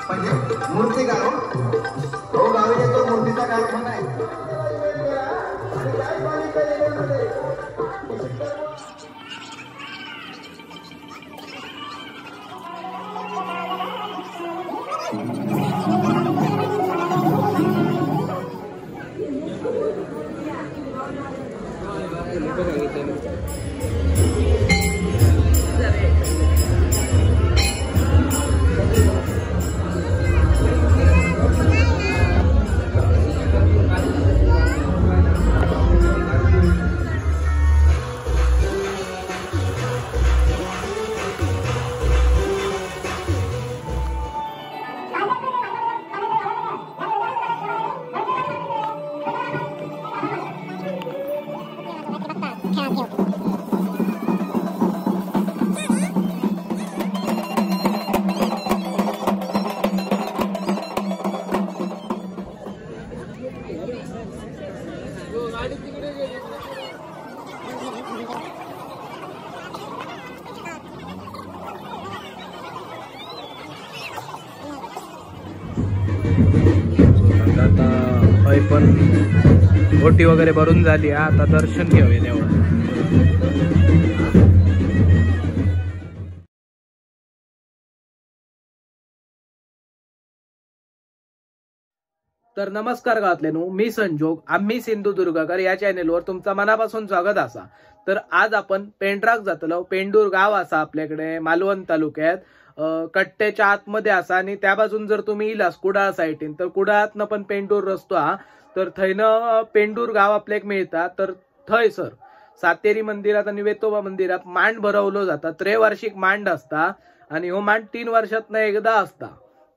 म्हणजे मूर्तिकार हो गावी येतो, मूर्तीचा कारखाना आहे. आता हय पण ओटी वगैरे भरून झाली, आता दर्शन घेऊया देवाचं. तर नमस्कार गावातल्यानो, मी संजोग, आम्ही सिंधुदुर्गकर या चॅनेलवर तुमचा मनापासून स्वागत असा. तर आज आपण पेंढराक जातलो. पेंडूर गाव असा आपल्याकडे मालवण तालुक्यात, कट्ट्याच्या आतमध्ये असा. आणि त्या बाजून जर तुम्ही इलास कुडाळ साईडीन तर कुडाळातनं पण पेंडूर रस्तो हा, तर थंयनं पेंडूर गाव आपल्याक मिळता. तर थंय सर सातेरी मंदिरात आणि वेतोबा मंदिरात मांड भरवलो जाता, त्रैवार्षिक मांड असता आणि हो मांड 3 वर्षातनं एकदा असता.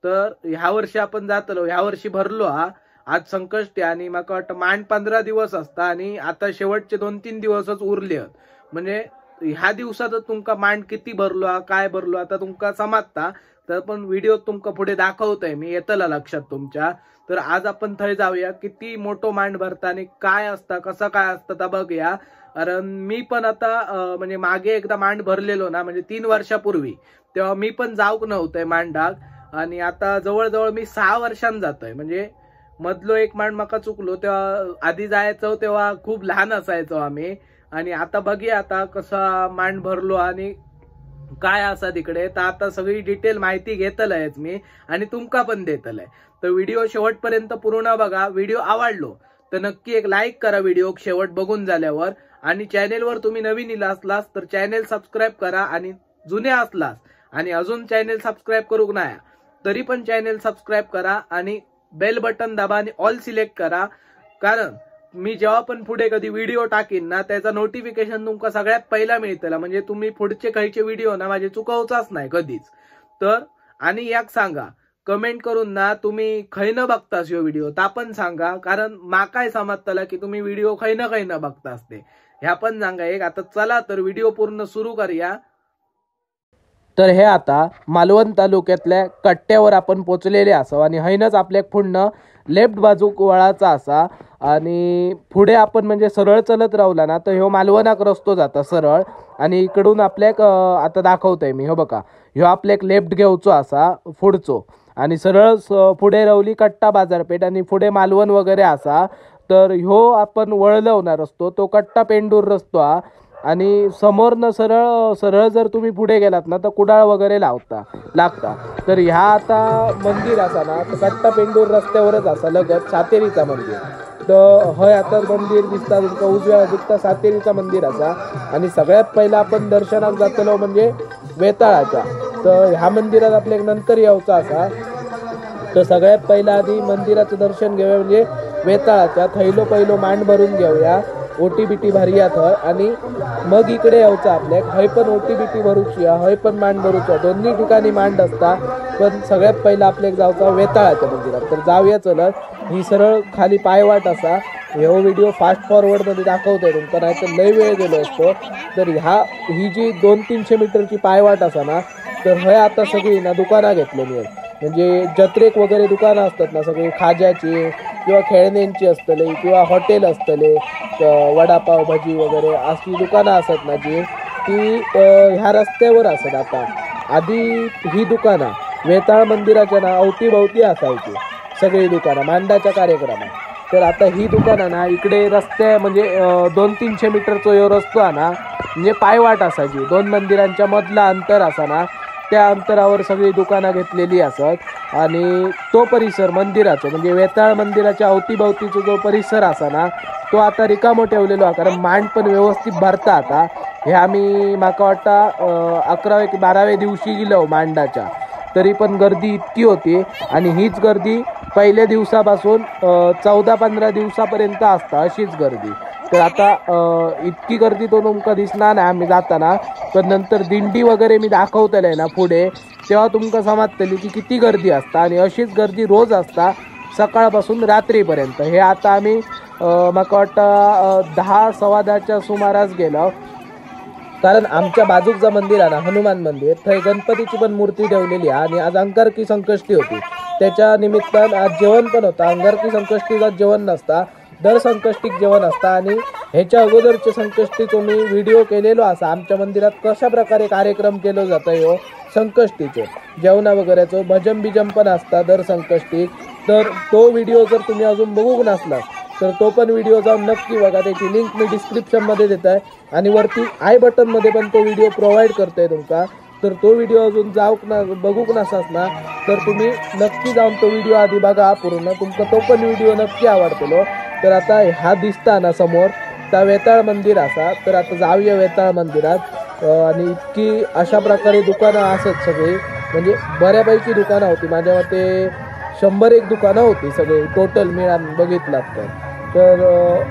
तर ह्या वर्षी आपण जातलो, ह्या वर्षी भरलो हा. आज संकष्टी आणि माका वाटतं मांड 15 दिवस असता आणि आता शेवटचे 2-3 दिवसच उरले आहेत. म्हणजे ह्या दिवसातच तुमका मांड किती भरलो हा, काय भरलो आता तुमका समजता. तर पण व्हिडिओ तुमका पुढे दाखवतोय मी, येतला लक्षात तुमच्या. तर आज आपण थंय जाऊया, किती मोठो मांड भरता आणि काय असता, कसं काय असतं ता बघूया. कारण मी पण आता म्हणजे मागे एकदा मांड भरलेलो ना, म्हणजे 3 वर्षापूर्वी, तेव्हा मी पण जाऊक नव्हतंय मांडाक. आणि आता जवळजवळ मी 6 वर्षां जातोय. म्हणजे मधलो एक मांड माका चुकलो, तेव्हा आधी जायचो तेव्हा खूप लहान असायचो आम्ही. आणि आता बघूया आता कसा मांड भरलो आणि काय असा तिकडे. तर आता सगळी डिटेल माहिती घेतलंयच मी आणि तुमका पण देतलंय. तर व्हिडिओ शेवटपर्यंत पूर्ण बघा. व्हिडिओ आवडलो तर नक्की एक लाईक करा व्हिडिओ शेवट बघून झाल्यावर. आणि चॅनेलवर तुम्ही नवीन इला असलास तर चॅनेल सबस्क्राईब करा, आणि जुने असलास आणि अजून चॅनेल सबस्क्राईब करूक नाही तरी पण चॅनेल सबस्क्राईब करा आणि बेल बटन दाबा आणि ऑल सिलेक्ट करा. कारण मी जेव्हा पण पुढे कधी व्हिडिओ टाकीन ना त्याचा नोटिफिकेशन तुमका सगळ्यात पहिला मिळतला. म्हणजे तुम्ही पुढचे खयचे व्हिडिओ ना माझे चुकवचाच नाही कधीच. तर आणि याक सांगा कमेंट करून ना तुम्ही खयनं बघतास ह्यो व्हिडिओ ता पण सांगा, कारण माकाय समजतला की तुम्ही व्हिडिओ खयनं खयनं बघतास ते, ह्या पण सांगा एक. आता चला तर व्हिडिओ पूर्ण सुरू करूया. तर हे आता मालवण तालुक्यातल्या कट्ट्यावर आपण पोचलेले असाव आणि हैनच आपल्या पुढनं लेफ्ट बाजूक वळाचा असा आणि पुढे आपण म्हणजे सरळ चलत रावला ना तर ह्यो मालवणाक रस्तो जाता सरळ. आणि इकडून आपल्याक आता दाखवतोय मी, हो बघा ह्यो आपल्याक लेफ्ट घेवचो असा पुढचो आणि सरळ पुढे रावली कट्टा बाजारपेठ आणि पुढे मालवण वगैरे असा. तर ह्यो आपण वळलो ना रस्तो तो कट्टा पेंडूर रस्तो हा. आणि समोरनं सरळ सरळ जर तुम्ही पुढे गेलात ना तर कुडाळ वगैरे लागता. तर ह्या आता मंदिर असा ना तर कट्टा पेंडूर रस्त्यावरच असा लगत सातेरीचा मंदिर. तर हय आता मंदिर दिसता तुमका उजव्या बाजूक सातेरीचा मंदिर असा. आणि सगळ्यात पहिला आपण दर्शनाक जातलो म्हणजे वेताळाच्या. तर ह्या मंदिरात आपल्या नंतर येवचा असा. तर सगळ्यात पहिला आधी मंदिराचं दर्शन घेऊया म्हणजे वेताळाच्या. थैलो पहिलो मांड भरून घेऊया, ओटी बिटी भरूया थंय आणि मग इकडे यायचं आपल्याक. हय पण ओटी बिटी भरूची, हय पण मांड भरूचा, दोन्ही ठिकाणी मांड असता. पण सगळ्यात पहिला आपल्याक जायचा वेताळाच्या मंदिरात. तर जाऊया चलत. ही सरळ खाली पायवाट असा. ह्यो व्हिडिओ फास्ट फॉरवर्डमध्ये दाखवतोय तुमका, नाही तर लय वेळ गेलो असतो. तर ही जी 200-300 मीटरची पायवाट असा ना, तर हय आता सगळी ना दुकाना घेतलेली आहेत. म्हणजे जत्रेक वगैरे दुकानं असतात ना सगळी खाज्याची किंवा खेळण्यांची असतले किंवा हॉटेल असतले, वडापाव भजी वगैरे अशी दुकानं असत ना जी ती ह्या रस्त्यावर असत. आता आधी ही दुकानं वेताळ मंदिराच्या ना अवतीभोवती असायची सगळी दुकानं मांडाच्या कार्यक्रमात. तर आता ही दुकानं ना इकडे रस्ते म्हणजे 200-300 मीटरचो ह्यो रस्तो आहे ना, म्हणजे पायवाट असायची, 2 मंदिरांच्या मधला अंतर असा ना, त्या अंतरावर सगळी दुकानं घेतलेली असत. आणि तो परिसर मंदिराचो म्हणजे वेताळ मंदिराच्या अवतीभोवतीचो जो परिसर असा ना तो आता रिकामो ठेवलेलो आहे, कारण मांड पण व्यवस्थित भरता. आता हे आम्ही माका वाटतं 11व्या की 12व्या दिवशी गेलो मांडाच्या, तरी पण गर्दी इतकी होती. आणि हीच गर्दी पहिल्या दिवसापासून 14-15 दिवसापर्यंत असता अशीच गर्दी. तर आता इतकी गर्दी तो तुमका दिसणार नाही आम्ही जाताना, पण नंतर दिंडी वगैरे मी दाखवतले ना पुढे, तेव्हा तुमका समजतली की किती गर्दी असता. आणि अशीच गर्दी रोज असता सकाळपासून रात्रीपर्यंत. हे आता आम्ही माका वाटतं 10-10:15च्या सुमारास गेलो, कारण आमच्या बाजूक जा मंदिर आहे ना हनुमान मंदिर, थंय गणपतीची पण मूर्ती ठेवलेली आहे. आणि आज अंगारकी संकष्टी होती, त्याच्या निमित्तानं आज जेवण पण होता. अंगारकी संकष्टीला जेवण नसता, दर संकष्टीक जेवण असता. आणि ह्याच्या अगोदरच्या संकष्टीचो मी व्हिडिओ केलेलो असा, आमच्या मंदिरात कशा प्रकारे कार्यक्रम केलो जातो ह्यो संकष्टीचो जेवणा वगैरेचो, भजन बिजन पण असता दर संकष्टीक. तर तो व्हिडिओ जर तुम्ही अजून बघूक नसला तर तो पण व्हिडिओ जाऊन नक्की बघा, त्याची लिंक मी डिस्क्रिप्शनमध्ये देत आहे आणि वरती आय बटनमध्ये पण तो व्हिडिओ प्रोव्हाइड करतोय तुमका. तर तो व्हिडिओ अजून जाऊक ना बघूक नसास ना तर तुम्ही नक्की जाऊन तो व्हिडिओ आधी बघा पूर्ण, तुमका तो पण व्हिडिओ नक्की आवडतलो. तर आता हा दिसता ना समोर त्या वेताळ मंदिर असा, तर आता जाऊया वेताळ मंदिरात. आणि इतकी अशा प्रकारे दुकानं असत सगळी, म्हणजे बऱ्यापैकी दुकानं होती, माझ्या मते 100-1 दुकानं होती सगळी टोटल मिळान बघितलात तर. तर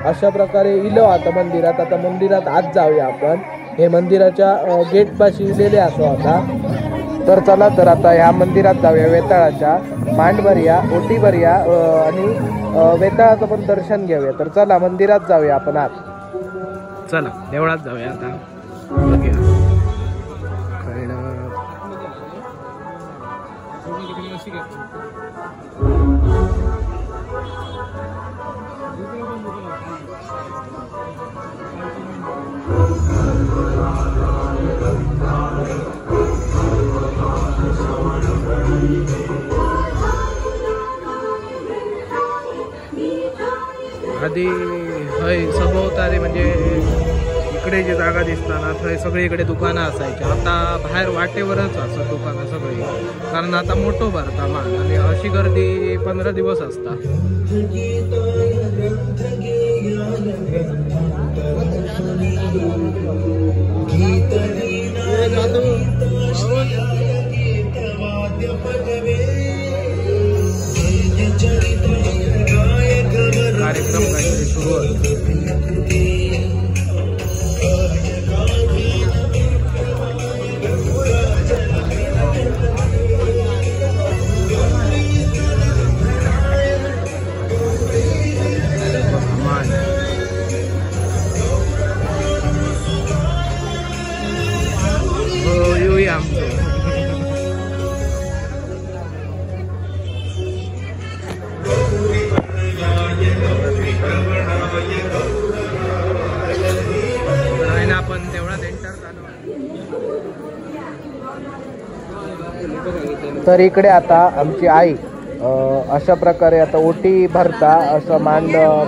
अशा प्रकारे इलो आता मंदिरात. आता मंदिरात आत जाऊया आपण, हे मंदिराच्या गेटपाशी इलेले असो आता. तर चला तर आता ह्या मंदिरात जाऊया, वेताळाच्या मांड भरूया, ओटी भरूया आणि वेताळाचं पण दर्शन घेऊया. तर चला मंदिरात जाऊया आपण आत, चला देवळात जाऊया आता. बघूया आधी हय सभोवतारी म्हणजे इकडे जी जागा दिसता ना थंय सगळीकडे दुकानं असायची, आता बाहेर वाटेवरच असत दुकानं सगळी, कारण आता मोठो भरता मान आणि अशी गर्दी 15 दिवस असता. कार्यक्रम काहीतरी सुरू होतो. हो येऊया आमचं. आपण तेवढाच एंटर झालो. तर इकडे आता आमची आई अशा प्रकारे आता ओटी भरता, असं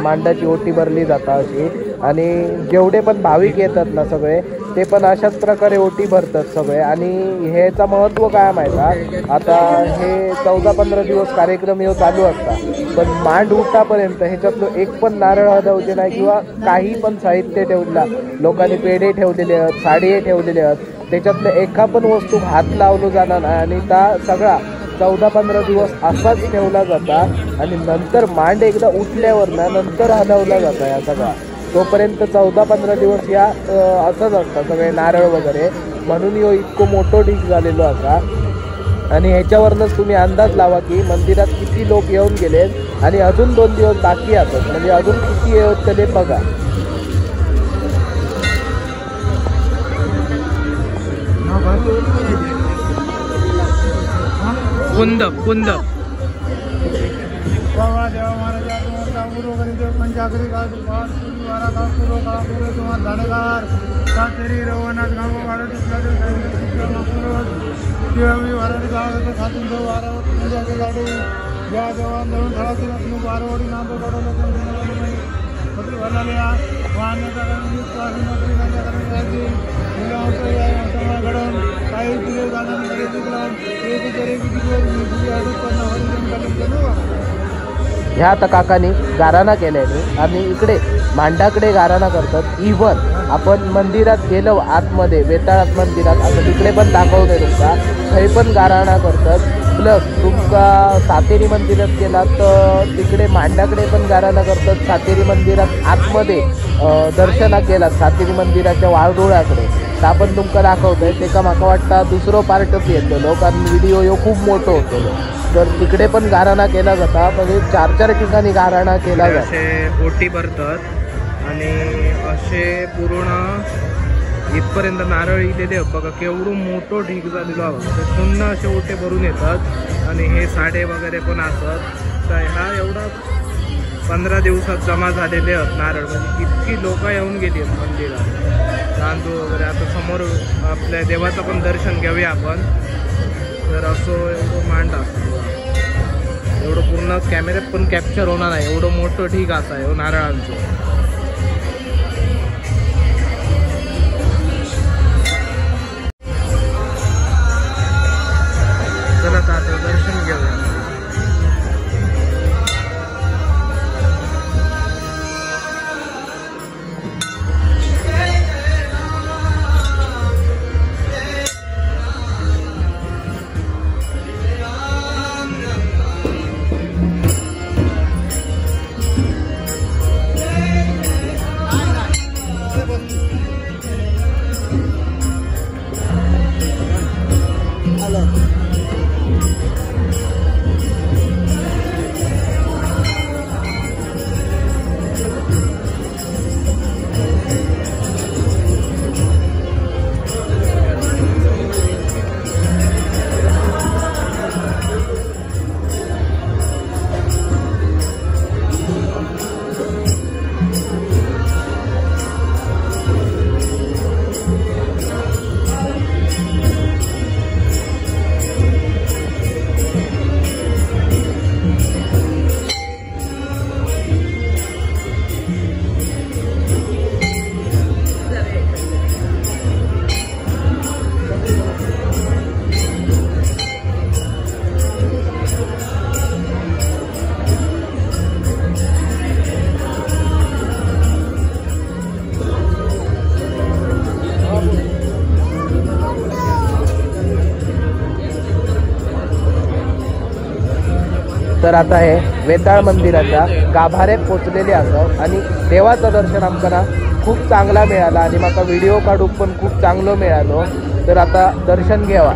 मांडाची ओटी भरली जाता अशी. आणि जेवढे पण भाविक येतात ना सगळे ते पण अशाच प्रकारे ओटी भरतात सगळे. आणि ह्याचा महत्त्व काय माहिती आहे, आता हे 14-15 दिवस कार्यक्रम हे चालू असतात, पण मांड उठापर्यंत ह्याच्यातलं एक पण नारळ हलवते नाही किंवा काही पण साहित्य ठेवला, लोकांनी पेढे ठेवलेले आहेत, साडी ठेवलेले आहेत, त्याच्यातलं एका पण वस्तू हात लावलं जाणार नाही. आणि त्या सगळा 14-15 दिवस असाच ठेवला जाता आणि नंतर मांड एकदा उठल्यावर ना नंतर हलवला जाता या सगळा, तोपर्यंत 14-15 दिवस या असंच असतात सगळे नारळ वगैरे. म्हणून ह्यो इतकं मोठं ढीग झालेलो असा. आणि ह्याच्यावरनंच तुम्ही अंदाज लावा की मंदिरात किती लोक येऊन गेलेत आणि अजून 2 दिवस बाकी असत, म्हणजे अजून किती येत ते बघा. कुंद कुंद ह्या आता काकांनी गाराणा केल्याने आणि इकडे मांडाकडे गाराणा करतात. इव्हन आपण मंदिरात गेलो आतमध्ये वेताळात मंदिरात, आता तिकडे पण दाखवते तुमका, थंय पण गाराणा करतात. प्लस तुमका सातेरी मंदिरात गेला तर तिकडे मांडाकडे पण गाराणा करतात. सातेरी मंदिरात आतमध्ये दर्शनाक गेलात सातेरी मंदिराच्या वाळडोळाकडे तर आपण तुमका दाखवतोय. तेका म्हाका वाटता दुसरो पार्टच येतलो कारण व्हिडिओ ह्यो खूप मोठो होतलो. तर तिकडे पण गाराणा केला जाता, म्हणजे चार चार ठिकाणी गाराणा केला जाता. असे ओटी भरतात आणि असे पूर्ण इथपर्यंत नारळ इलेले बघा केवढं मोठं ढीग झालेलो आहे. तर पुन्हा असे ओटे भरून येतात आणि हे साडे वगैरे पण असतात. तर ह्या एवढा 15 दिवसात जमा झालेले आहेत नारळ, म्हणजे इतकी लोक येऊन गेली आहेत मंदिरात. तांदूळ वगैरे आता समोर आपल्या देवाचं पण दर्शन घेऊया आपण. तर असं एवढं मांड असतो, एवढं पूर्ण कॅमेऱ्यात पण कॅप्चर होणार नाही, एवढं मोठं ढीग असं आहे नारळांचं. चला आता दर्शन घेऊया. तर आता हे वेताळ मंदिराच्या गाभाऱ्यात पोचलेले असं आणि देवाचं दर्शन आमकां ना खूप चांगला मिळाला आणि म्हाका व्हिडिओ काढूक पण खूप चांगलो मिळालो. तर आता दर्शन घेवा.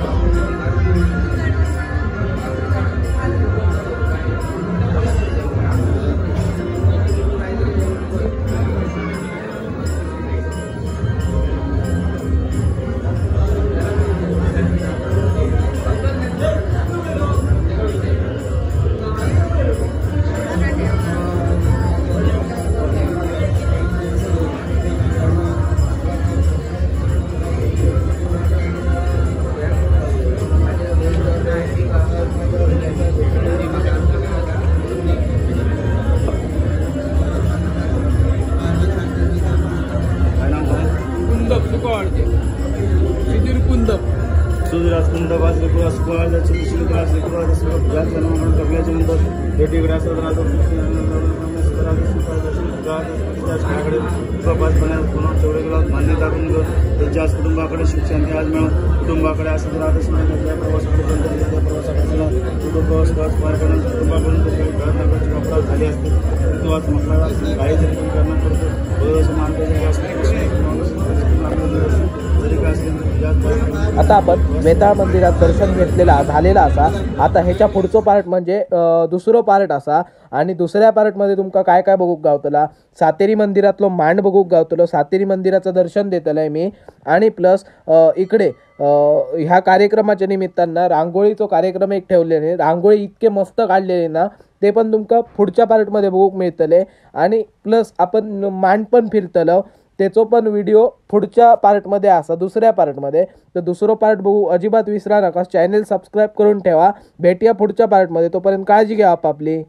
कुटुंबाकडे सुख शांती आज मिळून कुटुंबाकडे असं राहत असं प्रवासाकडे प्रवास पार करून कुटुंबाकडून अपराध झाले असते तो आज म्हटला काही जरी पण करणार पडतो मानतो जरी असले जरी काय असले आता आपण वेताळ मंदिरात दर्शन घेतलेला झालेला असा. आता ह्याच्या पुढचो पार्ट म्हणजे दुसरो पार्ट असा आणि दुसऱ्या पार्टमध्ये तुमका काय काय बघूक गावतला, सातेरी मंदिरातलो मांड बघूक गावतलो, सातेरी मंदिराचं दर्शन देतलंय मी. आणि प्लस इकडे ह्या कार्यक्रमाच्या निमित्तानं रांगोळीचो कार्यक्रम एक ठेवलेले, रांगोळी इतके मस्त काढलेले ना ते पण तुमका पुढच्या पार्टमध्ये बघूक मिळतले. आणि प्लस आपण मांड पण फिरतलो, त्याचो पण व्हिडिओ पुढच्या पार्टमध्ये असा दुसऱ्या पार्टमध्ये. तर दुसरो पार्ट बघू अजिबात विसरा नका. चॅनल सबस्क्राईब करून ठेवा. भेटूया पुढच्या पार्टमध्ये, तोपर्यंत काळजी घ्या आपापली.